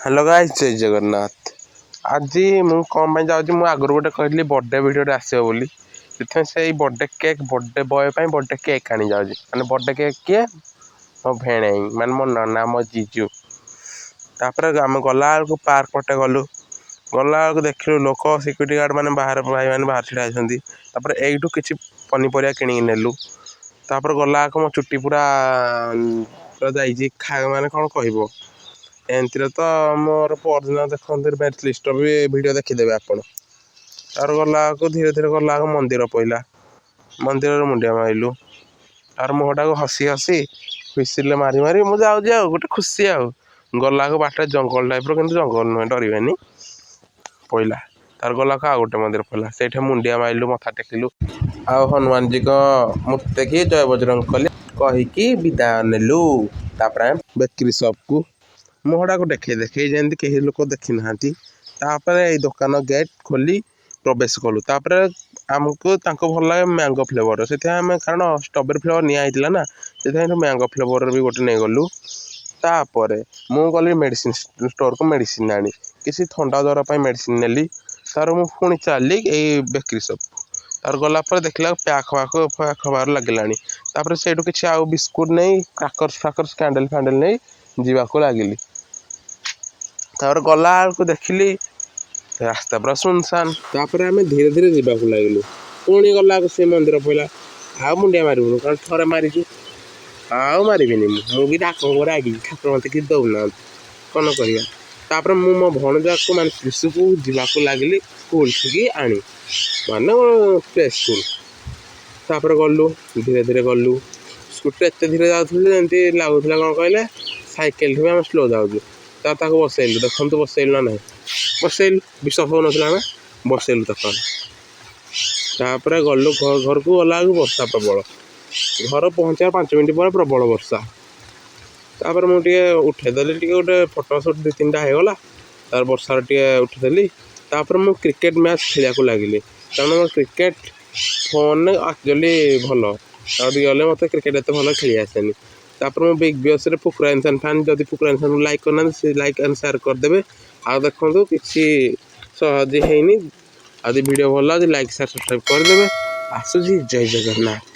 Hello guys, ଜୟ ଜଗନ୍ନାଥ। ଆଜି ମୁଁ କ'ଣ ପାଇଁ ଯାଉଛି? ମୁଁ ଆଗରୁ ଗୋଟେ କହିଥିଲି ବର୍ଥଡ଼େ ଭିଡ଼ିଓଟେ ଆସିବ ବୋଲି। ସେଥିପାଇଁ ସେଇ ବର୍ଥଡ଼େ କେକ୍, ବର୍ଥଡ଼େ ବୟ ପାଇଁ ବର୍ଥଡ଼େ କେକ୍ ଆଣି ଯାଉଛି। ମାନେ ବର୍ଥଡ଼େ କେକ୍ କିଏ? ମୋ ଭେଣେଇ, ମାନେ ମୋ ନନା, ମୋ ଜିଜୁ। ତାପରେ ଆମେ ଗଲାବେଳକୁ ପାର୍କ ପଟେ ଗଲୁ। ଗଲାବେଳକୁ ଦେଖିଲୁ ଲୋକ, ସିକ୍ୟୁରିଟି ଗାର୍ଡ଼ ମାନେ ବାହାରେ, ଭାଇମାନେ ବାହାରେ ଛିଡ଼ା ହେଇଛନ୍ତି। ତାପରେ ଏଇଠୁ କିଛି ପନିପରିବା କିଣିକି ନେଲୁ। ତାପରେ ଗଲାବେଳକୁ ମୋ ଚୁଟି ପୁରା ପୁରା ଯାଇଛି ମାନେ କ'ଣ କହିବ। ଏମିତିରେ ତ ମୋର ପରଦିନ ଦେଖନ୍ତୁ, ବ୍ୟାଚ୍ ଲିଷ୍ଟର ବି ଭିଡ଼ିଓ ଦେଖିଦେବେ ଆପଣ। ତାପରେ ଗଲାବେଳକୁ ଧୀରେ ଧୀରେ ଗଲାବେଳକୁ ମନ୍ଦିର ପଇଲା। ମନ୍ଦିରରେ ମୁଣ୍ଡିଆ ମାରିଲୁ। ତାର ମୁହଁଟାକୁ ହସି ହସି, ହୁଇସିଲ୍ ମାରି ମାରି ମୁଁ ଯାଉଛି ଆଉ ଗୋଟେ ଖୁସି। ଆଉ ଗଲାବେଳକୁ ବାଟରେ ଜଙ୍ଗଲ ଟାଇପ୍ର, କିନ୍ତୁ ଜଙ୍ଗଲ ନୁହେଁ, ଡରିବେନି, ପଇଲା। ତାର ଗଲାକୁ ଆଉ ଗୋଟେ ମନ୍ଦିର ପଇଲା। ସେଇଠି ମୁଣ୍ଡିଆ ମାରିଲୁ, ମଥା ଟେକିଲୁ ଆଉ ହନୁମାନଜୀଙ୍କ ମୂର୍ତ୍ତି ଦେଖି ଜୟ ବଜରଙ୍ଗ କଲି କହିକି ବିଦାୟ ନେଲୁ। ତାପରେ ଆମେ ବେକରୀ ସପ୍କୁ ମୁହଁଟାକୁ ଦେଖେଇ ଦେଖେଇ, ଯେମିତି କେହି ଲୋକ ଦେଖିନାହାନ୍ତି। ତାପରେ ଏଇ ଦୋକାନ ଗେଟ୍ ଖୋଲି ପ୍ରବେଶ କଲୁ। ତାପରେ ଆମକୁ ତାଙ୍କୁ ଭଲ ଲାଗେ ମ୍ୟାଙ୍ଗୋ ଫ୍ଲେଭର, ସେଥିପାଇଁ ଆମେ, କାରଣ ଷ୍ଟ୍ରବେରୀ ଫ୍ଲେଭର ନିଆ ହେଇଥିଲା ନା, ସେଥିପାଇଁ ମ୍ୟାଙ୍ଗୋ ଫ୍ଲେଭର ବି ଗୋଟେ ନେଇଗଲୁ। ତାପରେ ମୁଁ ଗଲି ମେଡ଼ିସିନ ଷ୍ଟୋରକୁ ମେଡ଼ିସିନ ଆଣି, କିଛି ଥଣ୍ଡା ଜ୍ୱର ପାଇଁ ମେଡ଼ିସିନ ନେଲି। ତାପରେ ମୁଁ ପୁଣି ଚାଲିଲି ଏଇ ବେକରୀ ସପ୍। ତାପରେ ଗଲା ପରେ ଦେଖିଲା ପ୍ୟାକ୍ ହେବାକୁ, ପ୍ୟାକ୍ ହେବାର ଲାଗିଲାଣି। ତାପରେ ସେଇଠୁ କିଛି ଆଉ ବିସ୍କୁଟ ନେଇ, କ୍ରାକର୍ସ ଫ୍ରାକର୍ସ, କ୍ୟାଣ୍ଡେଲ୍ ଫ୍ୟାଣ୍ଡେଲ୍ ନେଇ ଯିବାକୁ ଲାଗିଲି। ତାପରେ ଗଲା ବେଳକୁ ଦେଖିଲି ରାସ୍ତା ପୁରା ସୁନସାନ। ତାପରେ ଆମେ ଧୀରେ ଧୀରେ ଯିବାକୁ ଲାଗିଲୁ। ପୁଣି ଗଲାବେଳକୁ ସେ ମନ୍ଦିର ପଇଲା। ଆଉ ମୁଣ୍ଡିଆ ମାରିବୁନୁ, କାରଣ ଥରେ ମାରିଛୁ, ଆଉ ମାରିବିନି ମୁଁ। ମୁଁ ବି ଠାକୁରଙ୍କୁ ରାଗିକି, ଠାକୁର ମୋତେ କିଛି ଦେଉନାହାନ୍ତି, କ'ଣ କରିବା? ତାପରେ ମୁଁ ମୋ ଭଣଜାକୁ, ମାନେ ଶିଶୁକୁ ଯିବାକୁ ଲାଗିଲି ସ୍କୁଲ ଠିକି ଆଣି, ମାନେ ପ୍ଲେ ସ୍କୁଲ। ତାପରେ ଗଲୁ, ଧୀରେ ଧୀରେ ଗଲୁ। ସ୍କୁଟିରେ ଏତେ ଧୀରେ ଯାଉଥିଲୁ, ଯେମିତି ଲାଗୁଥିଲା, କ'ଣ କହିଲେ, ସାଇକେଲଠୁ ବି ଆମେ ସ୍ଲୋ ଯାଉଛୁ। ତାକୁ ବସେଇଲୁ। ଦେଖନ୍ତୁ, ବସେଇଲୁ ନା ନାହିଁ? ବସେଇଲୁ। ବିଶ୍ୱାସ ହେଉନଥିଲା, ଆମେ ବସେଇଲୁ ତାକୁ ଆମେ। ତାପରେ ଗଲୁ ଘରକୁ। ଗଲାବେଳକୁ ବର୍ଷା ପ୍ରବଳ। ଘର ପହଞ୍ଚିବା 5 ମିନିଟ୍ ପରେ ପ୍ରବଳ ବର୍ଷା। ତାପରେ ମୁଁ ଟିକେ ଉଠେଇଦେଲି, ଟିକେ ଗୋଟେ ଫଟୋ ସୁଟ୍ ଦୁଇ ତିନିଟା ହେଇଗଲା। ତାପରେ ବର୍ଷାରେ ଟିକେ ଉଠେଇଦେଲି। ତାପରେ ମୁଁ କ୍ରିକେଟ୍ ମ୍ୟାଚ୍ ଖେଳିବାକୁ ଲାଗିଲି, କାରଣ ମୋ କ୍ରିକେଟ୍ ଫୋନ୍ରେ ଆକ୍ଚୁଆଲି ଭଲ ଆଉ ରିଅଲ୍ରେ ମୋତେ କ୍ରିକେଟ୍ ଏତେ ଭଲ ଖେଳି ଆସେନି। ତାପରେ ମୁଁ ବିଗ୍ ବସ୍ରେ ଫୁକୁରା ଇନସାନ୍ ଫ୍ୟାନ୍। ଯଦି ଫୁକୁରା ଇନସାନ୍କୁ ଲାଇକ୍ କରିନାହାନ୍ତି, ସେ ଲାଇକ୍ ଆଣ୍ଡ ସେୟାର କରିଦେବେ। ଆଉ ଦେଖନ୍ତୁ, କିଛି ସହଜ ହେଇନି। ଆଉ ଯଦି ଭିଡ଼ିଓ ଭଲ ଲାଗୁଛି, ଲାଇକ୍, ସେୟାର, ସବସ୍କ୍ରାଇବ୍ କରିଦେବେ। ଆସୁଛି, ଜୟ ଜଗନ୍ନାଥ।